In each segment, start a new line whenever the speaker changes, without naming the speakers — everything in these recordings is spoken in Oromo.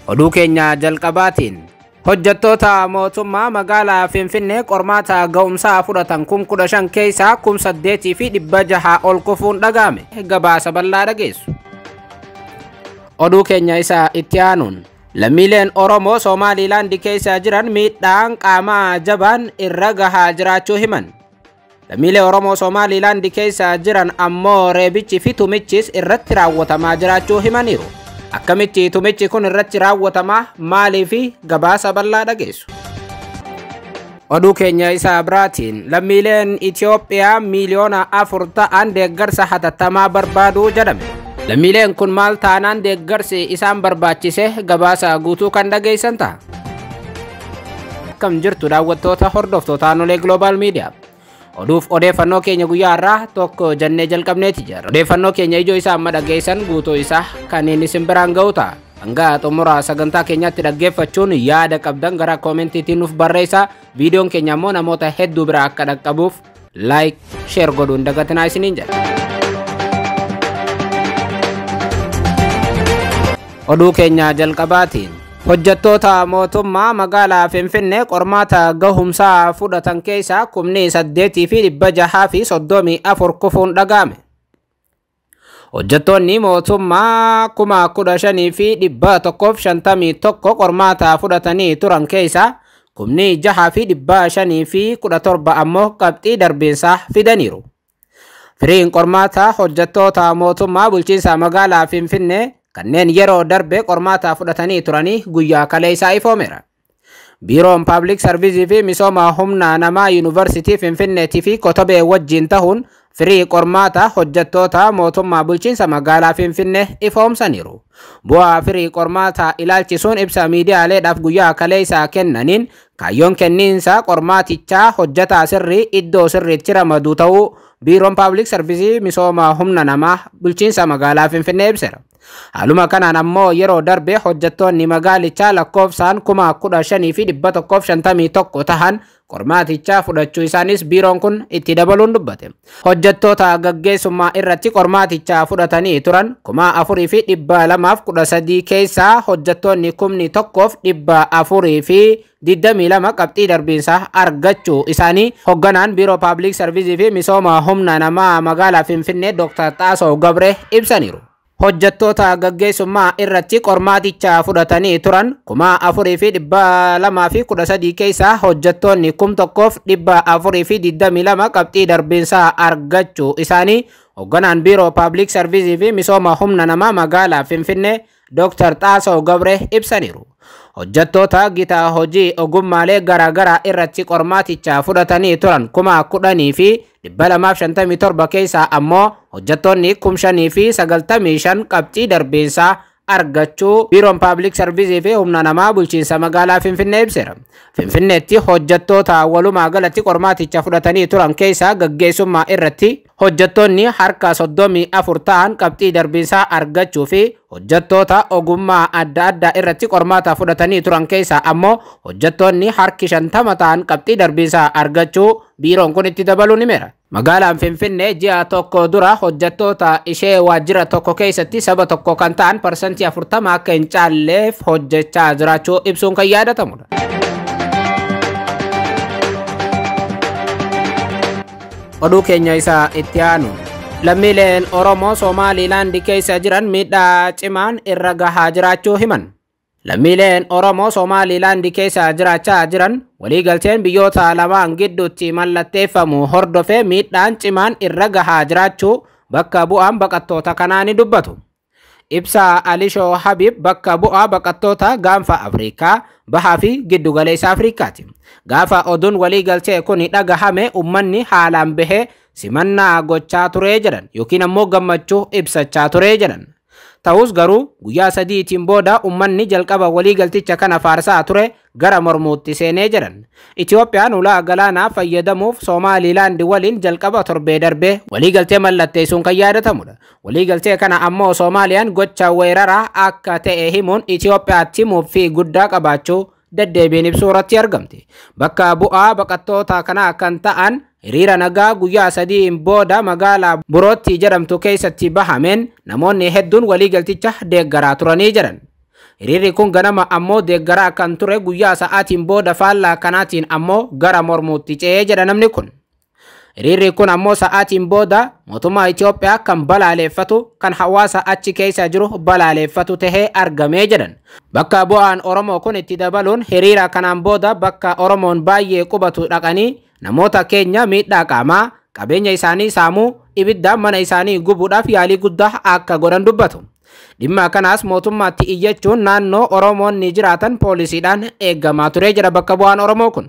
Oduu keenya jalqabaatiin hojjettoota mootummaa magaalaa Finfinnee qormaata ga'umsaa fudhatan 15,000 keessaa 8,600 ol kufuun dhaga'ame. Gabaasa bal'aa dhageessu. Oduu keenya isa itti aanuun lammiileen Oromoo Somaaliilaand keessa jiran miidhaan qaamaa jabaan irra gahaa jiraachuu himan. Lammiilee Oromoo Somaaliilaand keessa jiran ammoo reebichi fi tumichis irratti raawwatamaa jiraachuu himaniiru. Akkamitti tumichi kun irratti raawwatamaa maalii fi gabaasa bal'aa dhageessu. Oduu keenya isa biraatiin lammiileen Itoophiyaa 4 miiliyoona ta'an deeggarsa hatattamaa barbaadu jedhame. Lammiileen kun maal taanaan deeggarsi isaan barbaachise gabaasa guutuu kan dhageessan ta'a. Akkam jirtu daawwattoota hordoftoota Aanolee Global Media. Oduuf odeeffannoo keenya guyyaa har'aa tokko jennee jalqabneeti jira. Odeeffannoo keenya ijoo isaa amma dhageessan guutuu isaa kanneen isin biraan ga'u ta'a. Hanga xumura sagantaa keenyaatti dhaggeeffachuun yaada qabdan gara koomentiitiin nuuf barreessaa. Viidiyoon keenya immoo namoota hedduu bira akka dhaqqabuuf like, share godhuun dagatinaa isiniin jedha. Oduu keenya jalqabaatiin hojjettoota mootummaa magaalaa Finfinnee qormaata gahumsaa fudhatan keessaa 8,634 kufuun dhaga'ame. Hojjettoonni mootummaa 15,151 qormaata fudhatanii turan keessaa 6,517 ammoo qabxii darbiinsaa fidaniiru. Firiin qormaata hojjettoota mootummaa bulchiinsa magaalaa Finfinnee kanneen yeroo darbe qormaata fudhatanii turanii guyyaa kaleessaa ifoomeera. Biiroon Paablik Sarviizii fi Misooma Humna Namaa Yuunivarsiitii Finfinneetii fi Kotobee wajjin tahuun firii qormaata hojjettoota mootummaa bulchiinsa magaalaa Finfinnee ifoomsaniiru. Bu'aa firii qormaata ilaalchisuun ibsa miidiyaaleedhaaf guyyaa kaleessaa kennaniin kaayyoon kenniinsa qormaatichaa hojjetaa sirrii iddoo sirriitti ramadu ta'uu Biiroon Paablik Sarviizii Misooma Humna Namaa bulchiinsa magaalaa Finfinnee ibseera. Haaluma kanaan ammoo yeroo darbe hojjettoonni magaalichaa lakkoofsaan 15,151 tahan qormaatichaa fudhachuu isaanis biiroon kun itti dabaluun dubbate. Hojjettoota gaggeessummaa irratti qormaatichaa fudhatanii turan 4,213 keessaa hojjettoonni 1,422 qabxii darbiinsaa argachuu isaanii hogganaan Biiroo Paablik Sarviizii fi Misooma Humna Namaa magaalaa Finfinnee Dr. Xaasoo Gabree ibsaniiru. Hojjettoota gaggeessummaa irratti qormaaticha fudhatanii turan 4,213 keessaa hojjettoonni 1,422 qabxii darbiinsaa argachuu isaanii hogganaan Biiroo Paablik Sarviizii fi Misooma Humna Namaa magaalaa Finfinnee Dr. Xaasoo Gabree ibsaniiru. Hojjettoota gita hojii ogummaalee garaagaraa irratti qormaaticha fudhatanii turan 10,257 keessaa ammoo hojjettoonni 5,095 qabxii darbiinsaa argachuu Biiroon Paablik Sarviizii fi Humna Namaa bulchiinsa magaalaa Finfinnee ibseera. Finfinneetti hojjettoota walumaa galatti qormaaticha fudhatanii turan keessaa gaggeessummaa irratti hojjettoonni harka 34 ta'an qabxii darbiinsaa argachuu fi hojjettoota ogummaa adda addaa irratti qormaata fudhatanii turan keessaa ammoo hojjettoonni harki 50 ta'an qabxii darbiinsaa argachuu biiroon kun itti dabaluun himeera. Magaalaan Finfinnee ji'a tokko dura hojjettoota ishee waajjira tokko keessatti saba tokko kan ta'an 40% akka hin caalleef hojjechaa jiraachuu ibsuun kan yaadatamudha. Oduu keenya isa itti aanu. Lammiileen Oromoo Somaaliilaand keessa jiran miidhaa cimaan irra gahaa jiraachuu himan. Lammiileen Oromoo Somaaliilaand keessa jiraachaa jiran waliigalteen biyyoota lamaan gidduutti mallatteeffamu hordofee miidhaan cimaan irra gahaa jiraachuu bakka bu'aan baqattoota kanaa ni dubbatu. Ibsa Alishoo Habib bakka bu'aa baqattoota gaanfa Afrikaa bahaa fi giddugaleessa Afrikaati. Gaafa oduun waliigaltee kun dhagahame uummanni haalaan bahee simannaa gochaa turee jedhan yookiin ammoo gammachuu ibsachaa turee jedhan. Ta'us garuu guyyaa sadiitiin booda uummanni jalqaba waliigalticha kana faarsaa ture gara mormuutti seenee jedhan. Itoophiyaan ulaa galaanaa fayyadamuuf Somaaliilaand waliin jalqaba torbee darbee waliigaltee mallatteessuun kan yaadatamudha. Waliigaltee kana ammoo Soomaaliyaan gocha weeraraa akka ta'e himuun Itoophiyaatti muffii guddaa qabaachuu deddeebiin ibsuu irratti argamti. Bakka bu'aa baqattoota kanaa kan ta'an hiriira nagaa guyyaa sadiin booda magaalaa Burootti jedhamtu keessatti bahameen namoonni hedduun waliigalticha deeggaraa turanii jedhan. Hiriirri kun ganama ammoo deeggaraa kan ture guyyaa sa'aatiin booda faallaa kanaatiin ammoo gara mormuutti ce'ee jedha namni kun. Hiriirri kun ammoo sa'aatiin booda mootummaa Itoophiyaa kan balaaleeffatu kan hawaasa achi keessa jiru balaaleeffatu tahee argamee jedhan. Bakka bu'aan Oromoo kun itti dabaluun hiriira kanaan booda bakka Oromoon baay'ee qubatu dhaqanii namoota keenya miidhaa qaamaa qabeenya isaanii saamuu ibidda mana isaanii gubuudhaaf yaalii guddaa akka godhan dubbatu. Dhimma kanaas mootummaatti iyyachuun naannoo Oromoonni jiraatan poolisiidhaan eegamaa ture jira bakka bu'aan Oromoo kun.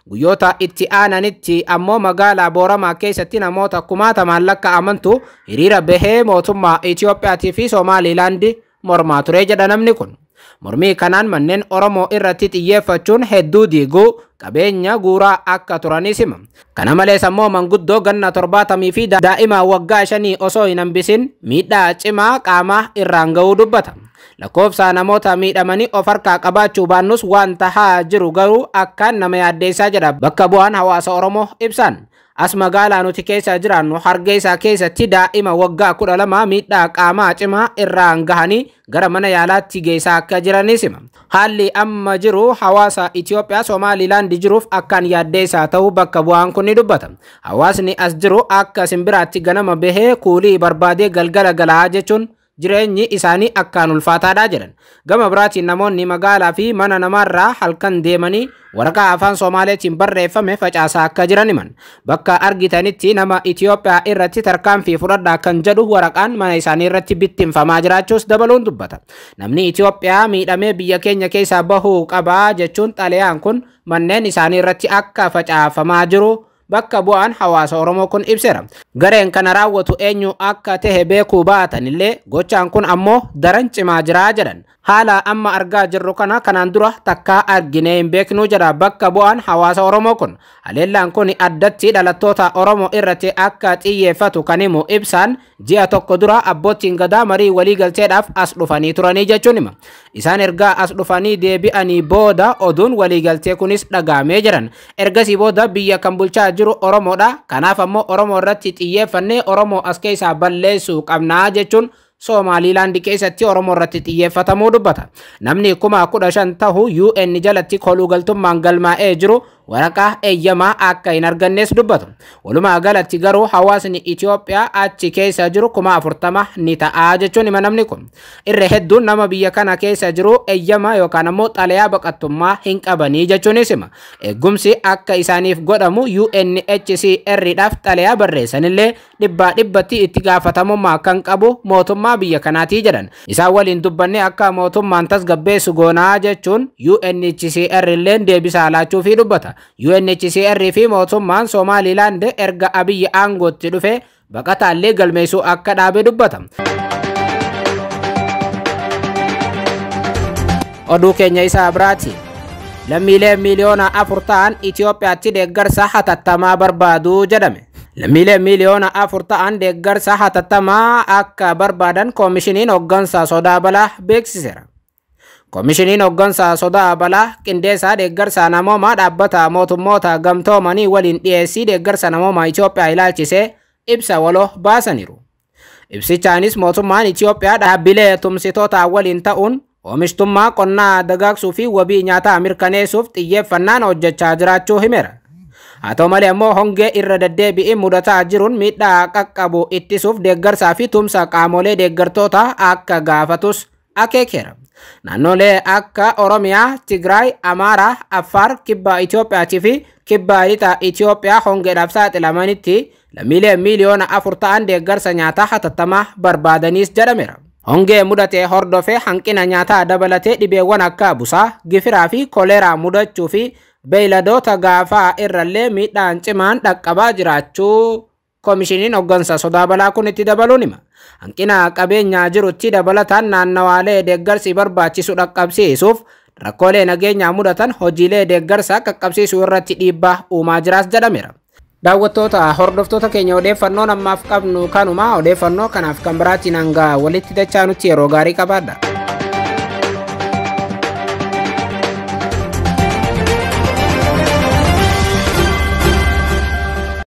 Guyyoota itti aananitti ammoo magaalaa Booramaa keessatti namoota kumaatamaan lakkaa'amantu hiriira bahee mootummaa Itiyoophiyaatii fi Somaaliilaandi mormaa ture jedha namni kun. Mormii kanaan manneen Oromoo irratti xiyyeeffachuun hedduu diiguu qabeenya guuraa akka turanis hima. Kana malees ammoo manguddoo ganna 70 fi daa'ima waggaa 5 osoo hin hambisin miidhaa cimaa qaamaa irraan ga'uu dubbata. Lakkoofsa namoota miidhamanii of harkaa qabaachuu baannus waan tahaa jiru garuu akkaan nama yaaddeessaa jedha bakka bu'aan hawaasa Oromoo ibsan. As magaalaa nuti keessa jiraannu Hargeysaa keessatti daa'ima waggaa 12 miidhaa qaamaa cimaa irraan gahanii gara mana yaalaatti geessaa akka jiranis hima. Haalli amma jiru hawaasa Itoophiyaa Somaaliilaandi jiruuf akkaan yaaddeessaa ta'uu bakka bu'aan kun ni dubbata. Hawaasni as jiru akka simbiraatti ganama bahee kuulii barbaadee galgala galaa jechuun jireenyi isaanii akkaan ulfaataadha jedhan. Gama biraatiin namoonni magaalaa fi mana namaarraa halkan deemanii waraqaa afaan Somaaleetiin barreeffame facaasaa akka jiran himan. Bakka argitanitti nama Itoophiyaa irratti tarkaanfii fudhadhaa kan jedhu waraqaan mana isaanii irratti bittinfamaa jiraachuus dabaluun dubbata. Namni Itoophiyaa miidhamee biyya keenya keessaa bahuu qabaa jechuun xalayaan kun manneen isaanii irratti akka facaafamaa jiru bakka bu'aan hawaasa Oromoo kun ibseera. Gareen kana raawwatu eenyu akka tahe beekuu baatanillee gochaan kun ammoo daran cimaa jiraa jedhan. Haala amma argaa jirru kana kanaan dura takkaa arginee hin beeknu jedha bakka bu'aan hawaasa Oromoo kun. Haleellaan kun addatti dhalattoota Oromoo irratti akka xiyyeeffatu kan himu ibsaan ji'a tokko dura abbootiin gadaa marii waliigalteedhaaf as dhufanii turanii jechuun hima. Isaan ergaa as dhufanii deebi'anii booda oduun waliigaltee kunis dhagaamee jiran. Ergasii booda biyya kan bulchaa jiru Oromoodha. Kanaaf ammoo Oromoo irratti xiyyeeffannee Oromoo as keessaa balleessuu qabnaa jechuun Somaaliilaandi keessatti Oromoo irratti xiyyeeffatamuu dubbata. Namni 15,000 tahu UN jalatti kolugaltummaan galmaa'ee jiru waraqaa eeyyamaa akka hin argannes dubbatu. Walumaa galatti garuu hawaasni Itoophiyaa achi keessa jiru 40,000 ni ta'a jechuun hima namni kun. Irra hedduun nama biyya kana keessa jiru eeyyama yookaan ammoo xalayaa baqattummaa hin qabanii jechuunis hima. Eegumsi akka isaaniif godhamu UNHCR dhaaf xalayaa barreessanillee 100% itti gaafatamummaa kan qabu mootummaa biyya kanaatii jedhan. Isaan waliin dubbanne akka mootummaan tasgabbeessu goonaa jechuun UNHCR illeen deebisaa laachuufii dubbata. UNHCR fi mootummaan Somaaliilaand erga Abiyyi aangootti dhufe baqataallee galmeessuu akka dhaabe dubbata. Oduu keenya isaa biraati. Lammiileen miiliyoona 4 ta'an Itoophiyaatti deeggarsa hatattamaa barbaadu jedhame. Lammiileen miiliyoona 4 ta'an deeggarsa hatattamaa akka barbaadan koomishiniin hooggansa sodaa balaa beeksiseera. Koomishiniin hooggansa sodaa balaa qindeessaa deeggarsa namoomaa dhaabbata mootummoota gamtoomanii waliin dhiyeessii deeggarsa namoomaa Itoophiyaa ilaalchisee ibsa waloo baasaniiru. Ibsichaanis mootummaan Itoophiyaa dhaabbilee tumsitoota waliin ta'uun oomishtummaa qonnaa dagaagsuu fi wabii nyaataa mirkaneessuuf xiyyeeffannaan hojjechaa jiraachuu himeera. Haa ta'u malee ammoo hongee irra deddeebi'ee mudataa jiruun miidhaa qaqqabu ittisuuf deeggarsaa fi tumsa qaamolee deeggartoota akka gaafatus akeekeera. Naannolee akka Oromiyaa, Tigraay, Amaaraa, Affaar, Kibba Itoophiyaatii fi Kibba Lixa Itoophiyaa hongeedhaaf saaxilamanitti lammiilee miiliyoona 4 ta'an deeggarsa nyaataa hatattamaa barbaadaniis jedhameera. Hongee mudate hordofee hanqina nyaataa dabalatee dhibeewwan akka busaa, gifiraa fi koleeraa mudachuu fi beeyladoota gaafaa irrallee miidhaan cimaan dhaqqabaa jiraachuu koomishiniin hooggansa sodaa balaa kun itti dabaluun hima. Hanqina qabeenyaa jirutti dabalataan naannawaalee deeggarsi barbaachisu dhaqqabsiisuuf rakkoolee nageenyaa mudatan hojiilee deeggarsaa qaqqabsiisuu irratti dhiibbaa uumaa jiraas jedhameera. Daawwattoota hordoftoota keenya odeeffannoon ammaaf qabnu kanuma odeeffannoo kanaaf kan biraatiin hanga walitti dachaanutti yeroo gaarii qabaadha.